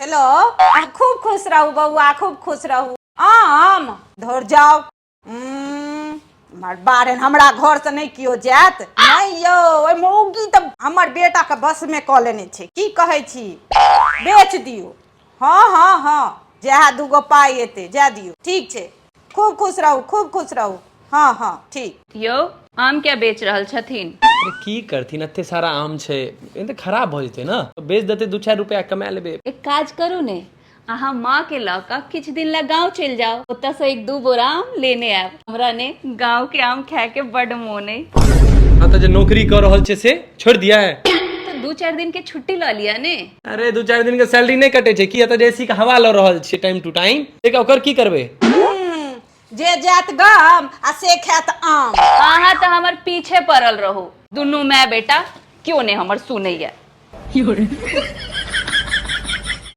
Hello, अहाँ खूब खुश रहू बौआ, खूब खुश रहू। आम धर जाउ। बाढ़न हमरा घरसँ नहि केओ जायत। नहि यौ, ओहि मौगी तऽ हमर बेटाके बसमे कऽ लेने छै। की कहै छी, बेच दियौ। हँ हँ हँ, जएह दूगो पाइ एतै जाय दियौ। ठीक छै, खूब खुश रहू, खूब खुश रहू। हँ हँ, ठीक। यौ, आम किया बेच रहल छथिन? अरे की करथिन, एते सारा आम छै, एहन तऽ खराब भऽ जेतै ने, बेच देतै, 2-4 रुपया कमा लेबै। एक काज करू ने, अहाँ माँ के लऽ कऽ किछु दिन लए गाँव चलि जाउ, ओतऽसँ 1-2 बोरा आम लेने आयब। हमरा ने गाँव के आम खाय के बड मोन अइ। हँ, तऽ जे नौकरी कऽ रहल छै से छोड़ि दियै? तऽ 2-4 दिन के छुट्टी लऽ लिअ ने। अरे 2-4 दिन के सैलरी नहि कटै छै की? एतऽ जे एसी के हवा लऽ रहल छियै टाइम टू टाइम, ओकर की करबै? जे जायत गाम आ से खायत आम। अहाँ तऽ हमर पीछे पड़ल रहू, दुनू माय बेटा, क्यों ने हमर सुनैया।